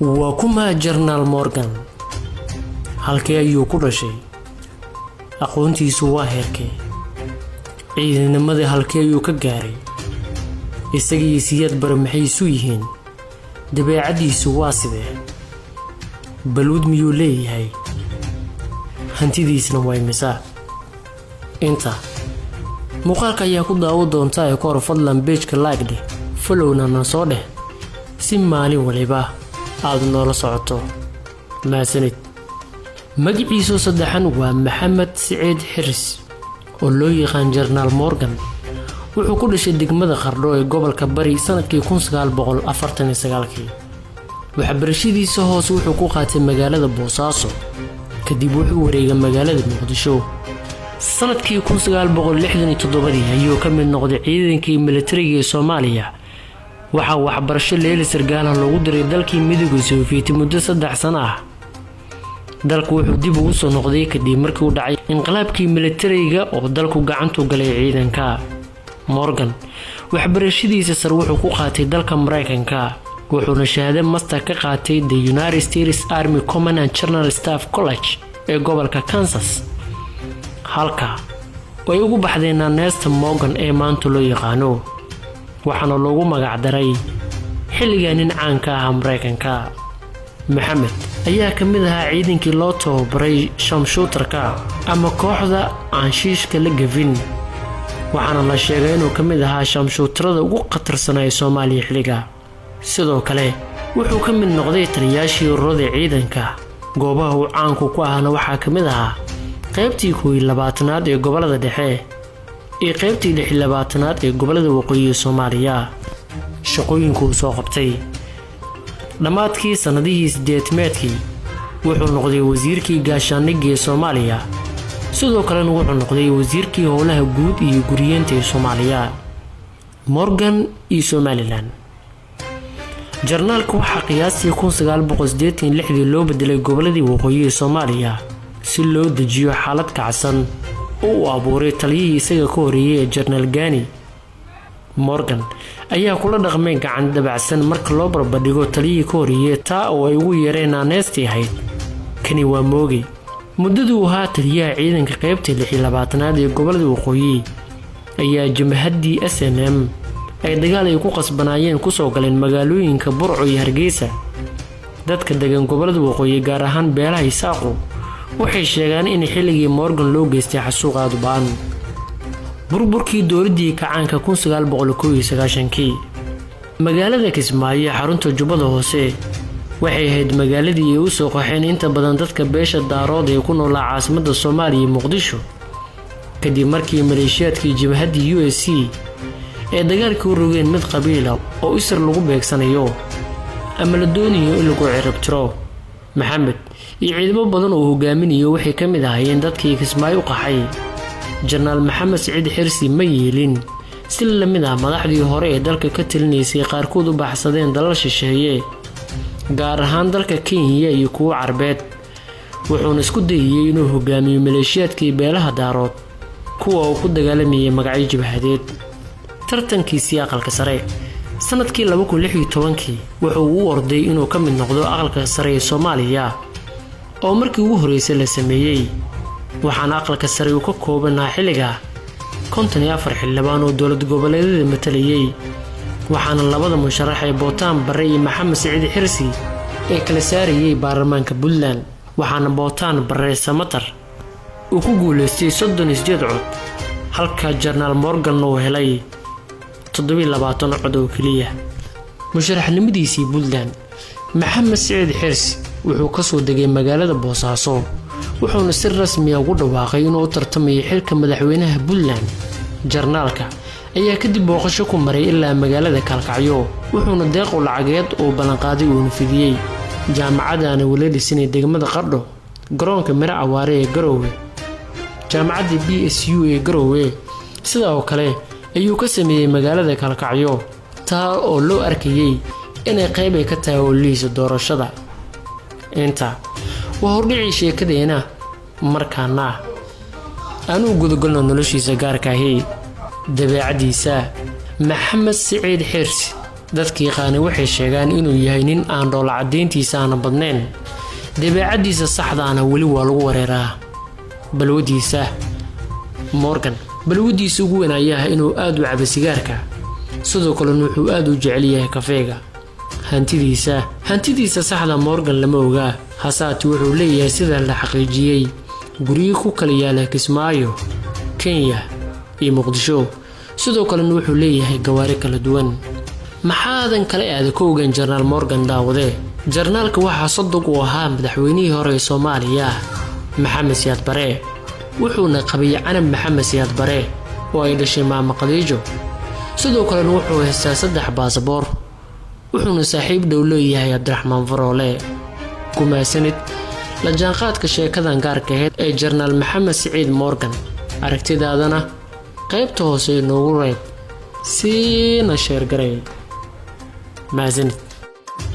Waa kuma Jenaraal Morgan? Halkee ayuu ku dhashay? Aqoontiisu waa heerkee? Ciidanimadii halkee ayuu ka gaaray? Isagii Siyaad Bare maxay isu yihiin? Dabeecaddiisu waa sidee? Balwad miyuu leeyahay? Hantidiisna waa imisa? Inta muuqaalka ayaa ku daawo doonta ee kahor, fadlan page-ka like dheh, follow-na na soo dheh, si maalin waliba aad noola socoto. Mahadsanid. Magaciisu saddexan waa Maxamed Siciid Xiris, oo loo yaqaan Jenaraal Morgan. Wuxuu ku dhashay degmada Qardho ee gobolka Bari sanadkii 1949-kii. Waxbarashadiisa hoose wuxuu ku qaatay magaalada Boosaaso. Kadib wuxuu wareegay magaalada Muqdisho. Sanadkii 1967-dii ayuu ka mid noqday ciidankii militariga ee Soomaaliya. Waxaa waxbarasho leeli sargaalaha loogu diray dalkii Midowga Sofiyeeti muddo 3 sano ah. Dalku wuxuu dib ugu soo noqday kadib markii uu dhacay inqilaabkii militariga oo dalku gacantu galay ciidanka. Morgan waxbarashadiisa sare wuxuu ku qaatay dalka Mareykanka, wuxuuna shahaado master ka qaatay the United States Army Command and General Staff College ee gobolka Kansas, halka ay ugu baxdeen naaneysta Morgan ee maanta loo yaqaano. Waxaana loogu magacdaray xilligaa nin caanka ahaa Mareykanka. Maxamed ayaa ka mid ahaa ciidankii loo tababaray sharpshooter-ka ama kooxda aan shiishka la gafin, waxaana la sheegay inuu ka mid ahaa sharpshooter-ada ugu khatarsanaa ee Soomaaliya xilliga. Sidoo kale wuxuu ka mid noqday taliyaashii ururada ciidanka. Goobaha uu caanku ku ahna waxaa ka mid ahaa qaybtii 21-aad ee gobolada dhexe iyo qaybtii 26-aad ee gobolada waqooyi ee Soomaaliya. Shaqooyinka uu soo qabtay: dhammaadkii sannadihii sideetmeedkii wuxuu noqday wasiirkii gaashaandhigga ee Soomaaliya. Sidoo kalena wuxuu noqday wasiirkii howlaha guud iyo guriyeenta ee Soomaaliya. Morgan iyo Somaliland. Jarnaalka waxaa qiyaastii 1986-dii loo bedelay goboladii waqooyi ee Soomaaliya si loo dejiyo xaalad kacsan oo uu abuuray taliyihii isaga ka horeeyay ee Jenaraal Gani. Morgan ayaa kula dhaqmay gacan dabacsan marka loo barbardhigo taliyihii ka horeeyay, taa oo ay ugu yeereen naaneestii ahayd "Kani waa Moogey". Muddaduu ahaa taliyaha ciidanka qaybta 26-aad ee gobolada waqooyi ayaa jabhaddii SNM ay dagaal ay ku qasbanaayeen kusoo galeen magaalooyinka Burco iyo Hargeysa. Dadka degan gobolada waqooyi, gaar ahaan beelaha Isaaqu, waxay sheegaan in xilligii Morgan loo geystay xasuuq aad u ba'an. Burburkii dowladdii kacaanka 1991-kii, magaalada Kismaayo, xarunta Jubbada Hoose, waxay ahayd magaaladii ay u soo qaxeen inta badan dadka beesha Daarood ee ku noolaa caasimadda Soomaaliya, Muqdisho, kadib markii maleeshiyaadkii jabhaddii USC ee dagaalkii u rogeen mid qabiila oo isir lagu beegsanayo ama la doonayo in lagu ciribtiro. Maxamed iyo ciidamo badan oo hogaaminayo waxay ka mid ahaayeen dadkii Kismaayo u qaxay. Jenaraal Maxamed Siciid Xirsi ma yeelin si la mid ah madaxdii hore ee dalka ka talinaysay qaarkood u baxsadeen dalal shisheeye, gaar ahaan dalka Kenya iyo kuwo Carbeed. Wuxuuna isku dayayey inuu hogaamiyo maleeshiyaadkii beelaha Daarood, kuwa uu ku dagaalamayay magacyo jabhadeed. Tartankiisii aqalka sare sanadkii 2016-kii wuxuu u orday inuu ka mid noqdo aqalka sare ee Soomaaliya oo markii ugu horreysay la sameeyey. Waxaana aqalka sare uu ka koobanaha xilliga 54 xildhibaan oo dowlad goboleedyada matalayay. Waxaana labada musharax ee Bootaan Barre iyo Maxamed Siciid Xirsi ee kala saarayay baarlamaanka Puntland. Waxaana Bootaan Barre Samatar uu ku guuleystay 38 cod, halka Jenaraal Morgan uu helay 27 cod oo keliya. Musharaxnimadiisii Puntland, Maxamed Siciid Xirsi wuxuu kasoo degay magaalada Boosaaso, wuxuuna si rasmiya ugu dhawaaqay inuu u tartamayo xilka madaxweynaha Puntland. Jarnaalka ayaa kadib booqasho ku maray ilaa magaalada Kaalkacyo, wuxuuna deequ lacageed uu ballanqaaday uuna fidiyey jaamacadaana weli dhisinay degmada Qardho, garoonka Miro Awaare ee Garoowe, jaamacadda BSU ee Garoowe. Sida oo kale ayuu ka sameeyey magaalada Kaalkacyo, taa oo loo arkayey inay qayb ay ka tahay ololihiisa doorashada. Inta waa hordhicii sheekadeena. Markaana aan u gudagalno noloshiisa gaarka ahi, dabeecadiisa. Maxamed Siciid Xirsi. Dadka yaqaani waxay sheegaan inuu yahay nin aan dhoola caddayntiisa aana badnayn, dabeecaddiisa saxdaana weli waa lagu wareeraa. Balwadiisa Morgan, balwadiisa ugu weyn ayaa ah inuu aad u cabo sigaarka, sidoo kalena wuxuu aad u jecel yahay kafeega. Hantidiisa saxda Morgan lama ogaa, hasaati wuxuu leeyahay, sida la xaqiijiyey, guryo ku kala yaala Kismaayo, Kenya iyo Muqdisho. Sidoo kalena wuxuu leeyahay gawaari kala duwan. Maxaadan kala aada ka ogaan Jenaraal Morgan? Daawade, jarnaalka waxaa sodog uu ahaa madaxweynihii hore ee Soomaaliya, Maxamed Siyaad Bare, wuxuuna qabay Canab Maxamed Siyaad Bare oo ay dhashay Maama Khadiijo. Sidoo kalena wuxuu haystaa 3 baasaboor, wuxuuna saaxiib dhow leeyahay Cabdiraxmaan Faroole. Kumaasanid la jaanqaadka sheekadan gaarka ahayd ee Jenaraal Maxamed Siciid Morgan. Aragtidaadana qaybta hoose inoogu reeb, siina share garay. Mahadsanid.